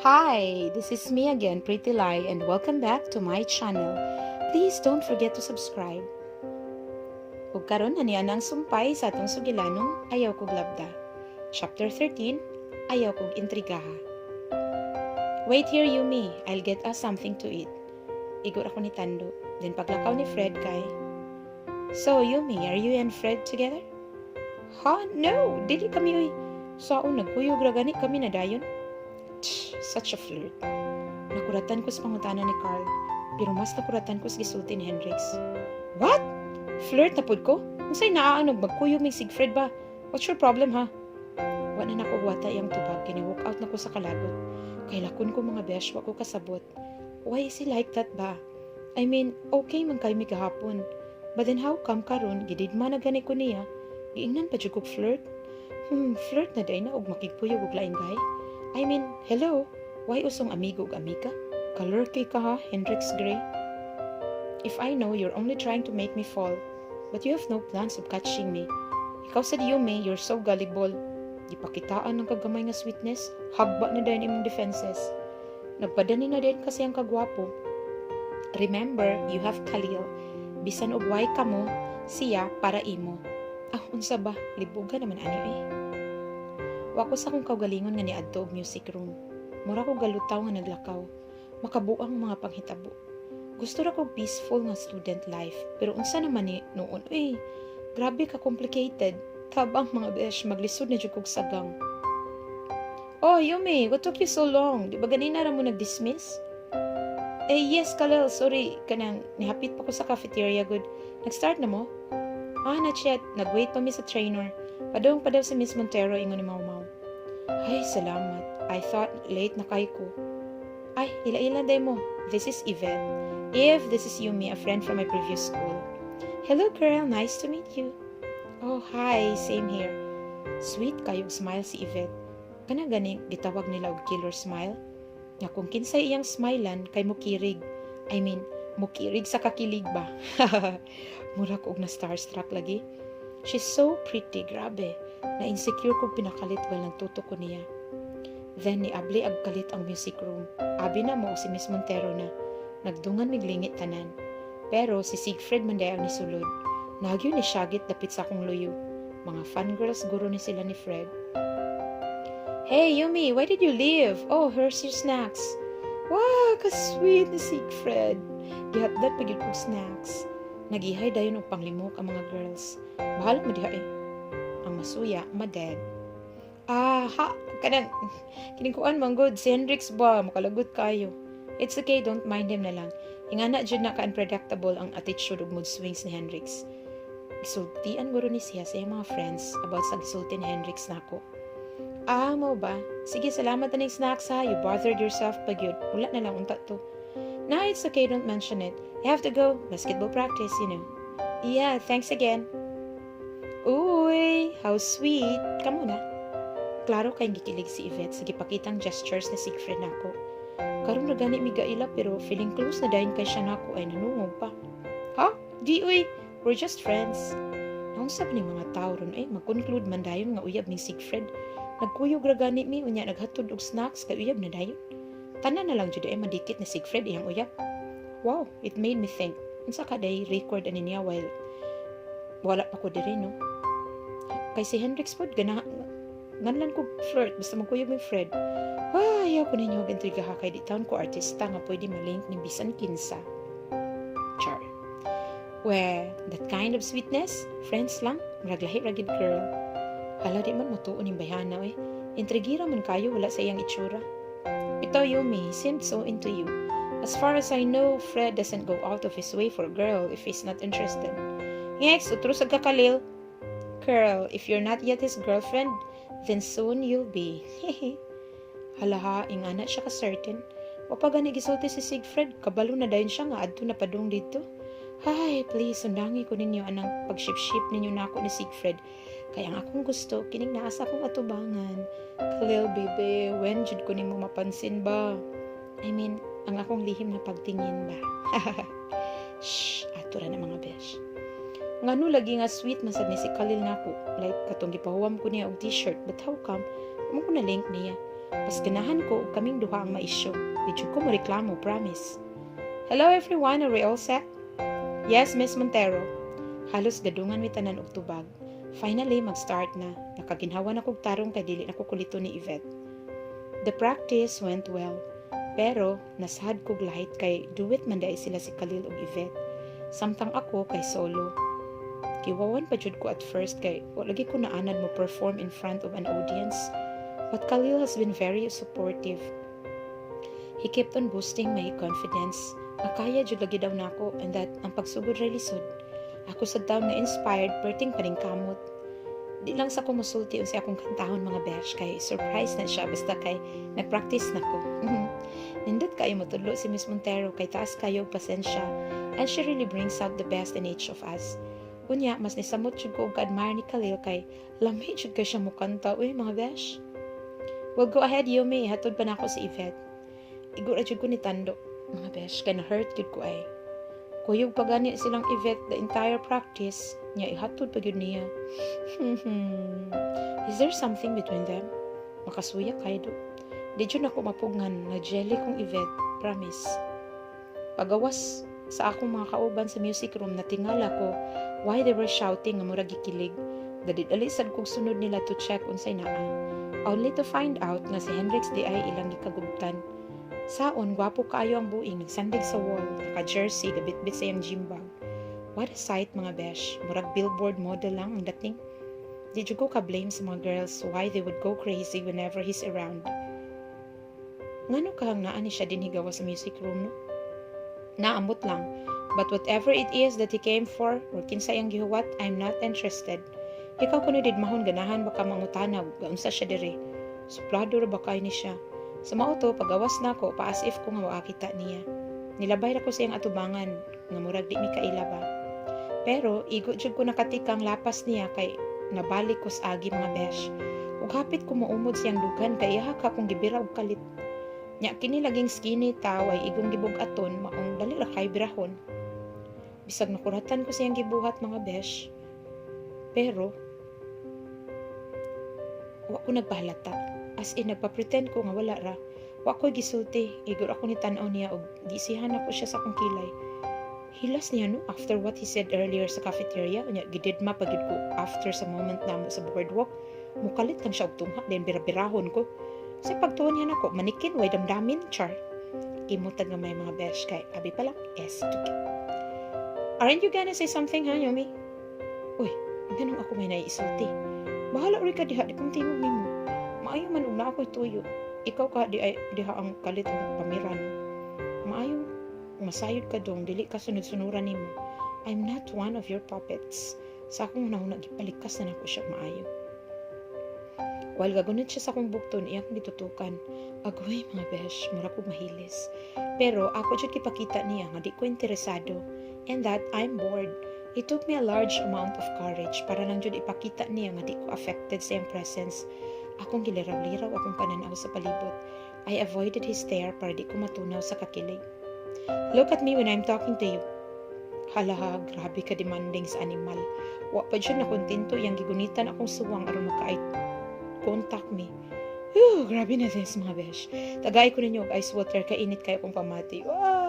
Hi, this is me again, Pretty Lai, and welcome back to my channel. Please don't forget to subscribe. Ug karon ania ang sumpay sa atong sugilanong Ayaw Kog Labda. Chapter 13, Ayaw Kog Intrigaha. "Wait here, Yumi. I'll get us something to eat." Igo ako ni Tando. Then paglakaw ni Fred kay, "So, Yumi, are you and Fred together?" "Ha? No, dili kami uy. Saon, nagkuyog ra gani kami na dayon." Tch, such a flirt. Nakuratan ko sa pangutana ni Carl, pero mas nakuratan ko sa gisulti ni Hendrix. "What? Flirt na pud ko? Unsay naa og magkuyog mig Siegfried ba? What's your problem, ha?" Wa na nako huwata iyang tubag, kini walk out na ko sa kalagot. Kay lakon ko, mga besh, wa ko kasabot. Why is he like that ba? I mean, okay man kay mi gahapon. But then how come karon gididma na gani ko niya? Giingnan pa jud kog flirt? Flirt na diay na og makigkuyog og laing guy? I mean, hello? Why usong amigo og amiga? Kalurky ka ha, Hendrix Gray. If I know you're only trying to make me fall, but you have no plans of catching me. Ikaw sad, Yumi, you're so gullible. Gipakitaan ng kagamay nga sweetness, hagba na din imong defenses. Nagpadani na din kasi ang kagwapo. Remember, you have Khalil. Bisan og way kamo, siya para imo. Ah, unsa ba? Libugan naman ani eh. Wa ko sa akong kaugalingon nga niadto og music room. Mura ko galutaw nga naglakaw. Makabuang mga panghitabo. Gusto ra ko peaceful nga student life, pero unsa naman ni noon eh. Grabe ka complicated. Tabang, mga besh, maglisod na jud kog sagang. "Oh, Yumi, what took you so long? Di ba ganina ra mo nag-dismiss?" "Eh, yes, Khalil, sorry. Kanang, nihapit pa ko sa cafeteria, good. Nag-start na mo?" "Ah, not yet. Nag-wait pa mi sa trainer. Padung pa daw si Miss Montero," ingon ni Mau Mau. "Ay, salamat. I thought late na kay ko." Ay, ila-ila day mo. This is Yvette. Eve, this is Yumi, a friend from my previous school." "Hello, girl. Nice to meet you." "Oh, hi. Same here." Sweet kayog smile si Yvette. Kana gani gitawag nila og killer smile. Nga kung kinsay iyang smilean kay mukirig. I mean, mukirig sa kakilig ba? Mura ko og na starstruck lagi. She's so pretty, grabe. Na insecure ko pinakalit while nagtutok ko niya. Then niabli ag kalit ang music room. Abi na mo si Miss Montero na. Nagdungan miglingit tanan. Pero si Siegfried man ang nisulod. Nagyo ni syagit dapit sa akong luyo. Mga fangirls guro ni sila ni Fred. "Hey, Yumi, why did you leave? Oh, here's your snacks." Wow, ka-sweet ni Siegfried. Gihatdan pa gyud kog snacks. Nagihay dayon og panglimok ang mga girls. Bahala mo diha eh. Ang masuya, ma-dead. "Ah, ha, kanang, kining kuan man gud, si Hendrix ba, makalagot kayo." "It's okay, don't mind him na lang." Ingana jud na ka-unpredictable ang attitude ug mood swings ni Hendrix. Gisultian guro ni siya sa iyang mga friends about sa gisulti ni Hendrix nako. "Ah, mao ba? Sige, salamat na snacks ha. You bothered yourself pa gyud. Wala na lang unta to." "No, it's okay, don't mention it. I have to go. Basketball practice. Yeah, thanks again." Uy, how sweet. Kamo na. Klaro kay gikilig si Yvette sa gipakitang gestures ni Siegfried nako. Karon ra gani mi gaila pero feeling close na dayon kay siya nako ay nanungog pa. "Ha? Di uy, we're just friends." Naunsa pa ni mga tao ron ay mag-conclude man dayon nga uyab ni Siegfried. Nagkuyog ra gani mi unya naghatod og snacks kay uyab na dayon. Tanan na lang jud ay madikit ni Siegfried iyang uyab. Wow, it made me think. Unsa ka day record ani niya while wala pa ko diri, no? Kay si Hendrix pod gana nganlan ko flirt basta magkuyog mi Fred. Ah, ayaw ko ninyo og intriga ha, kay di taon ko artista nga pwede malink ni bisan kinsa. Char. Well, that kind of sweetness, friends lang, murag lahi ra gid, girl. Hala, di man motuo ning bayhana eh. Intrigira man kayo wala sa iyang itsura. Bitaw, Yumi, he seemed so into you. As far as I know, Fred doesn't go out of his way for a girl if he's not interested. Ngex, utro sa kakalil. Girl, if you're not yet his girlfriend, then soon you'll be. Hala ha, ingana siya ka certain. Wa pa gani gisulti si Siegfried, kabalo na dayon siya nga adto na padung dito. Hay, please, sundangi ko ninyo anang pag-ship-ship ninyo nako ni Siegfried. Kaya ang akong gusto, kining naa sa akong atubangan. Khalil, baby, when jud ko nimo mapansin ba? I mean, ang akong lihim na pagtingin ba? Shh, ato ra na, mga besh. Ngano lagi nga sweet man sad ni si Khalil nako. Like katong gipahuwam ko niya og T-shirt, but how come? Mo ko na link niya. Mas ganahan ko og kaming duha ang ma-issue. Di jud ko mo reklamo, promise. Hello everyone, are we all set? Yes, Miss Montero. Halos gadungan mi tanan og tubag. Finally, mag-start na. Nakaginhawa na kog tarong kay dili na ko kulito ni Yvette. The practice went well. Pero, nasad kog light kay duet man diay sila si Khalil ug Yvette. Samtang ako kay solo. Kiwawan pa jud ko at first kay wa lagi ko naanad mo perform in front of an audience. But Khalil has been very supportive. He kept on boosting my confidence. Nga kaya jud lagi daw nako and that ang pagsugod ra lisod. Ako sad taon nga inspired, perting paningkamot. Di lang sa ko musulti unsa akong kantahon, mga besh, kay surprise na siya basta kay nagpractice na ko. Nindot kayo motudlo si Miss Montero kay taas kayo og pasensya and she really brings out the best in each of us. Unya, mas nisamot jud ko og ka-admire ni Khalil kay lami jud kay siya mukanta, uy, mga besh. Well, go ahead, Yumi. Hatod pa nako si Yvette. Igo ra jud ko ni tando, mga besh, kay na-hurt jud ko ay. Kuyog pa gani silang Yvette the entire practice, nya ihatod pa gyud niya. Is there something between them? Makasuya kay do. Di jud nako mapugnan na jelly kong Yvette, promise. Pagawas sa akong mga kauban sa music room, natingala ko why they were shouting nga murag gikilig. Dali-dali sad kog sunod nila to check unsay naa. Only to find out nga si Hendrix di ay ilang gikagubtan. Saon, gwapo kaayo ang buing, nagsandig sa wall, naka-jersey, gabitbit sa iyang gym bag. What a sight, mga besh, murag billboard model lang ang dating. Di jud ko ka-blame sa mga girls why they would go crazy whenever he's around. Ngano kahang naa ni siya dinhi gawas sa music room, no? Naamot lang. But whatever it is that he came for, or kinsa iyang gihuwat, I'm not interested. Ikaw kuno didmahon, ganahan ba ka mangutana gaunsa siya diri? Suplado ra ba kay ni siya? Sa mao to, pagawas nako, pa as if ko nga wa kita niya. Nilabay ra ko sa iyang atubangan nga murag di mi kaila ba. Pero igo jud ko nakatikang lapas niya kay nabalik ko sa agi, mga besh. Ug hapit ko moumod siyang dughan kay iyaha ka kong gibira og kalit. Nya kini laging skinny taw ay igong gibug-aton, maong dali ra kay birahon. Bisag nakuratan ko siyang gibuhat, mga besh. Pero wa ko nagpahalata. As in, nagpa-pretend ko nga wala ra. Wa ko gisulti, igor ako ni tan-aw niya og gisihan ako siya sa akong kilay. Hilas niya, no, after what he said earlier sa cafeteria, unya gididma pa gyud ko after sa moment namo sa boardwalk. Mukalit lang siya og tungha, then bira-birahon ko. Sa pagtuon niya nako, manikin way damdamin, char. Imutag nga may mga besh kay abi pa lang S to K. Aren't you gonna say something, ha, Yomi? Uy, ganun ako may naiisulti. Bahala rin ka diha, di kong tingog nimo. Maayo man og naa ko'y tuyo. Ikaw ka di ay diha ang kalit og pamiran. Maayo masayod ka dong, dili ka sunod-sunuran nimo. I'm not one of your puppets. Sa akong hunahuna, gipalikas na nako siya maayo. While gagunit siya sa akong bukton, iya akong gitutukan. Agoy, mga besh, mura kog mahilis. Pero ako jud gipakita niya nga di ko interesado and that I'm bored. It took me a large amount of courage para lang jud ipakita niya nga di ko affected sa iyang presence. Akong giliraw-liraw akong pananaw sa palibot. I avoided his stare para di ko matunaw sa kakilig. Look at me when I'm talking to you. Hala ha, grabe ka demanding sa animal. Wa pa jud na kontento iyang gigunitan akong suwang aron maka contact me. Whew, grabe na this, mga besh. Tagay ko ninyo og ice water kay init kayo kong pamati. Ay!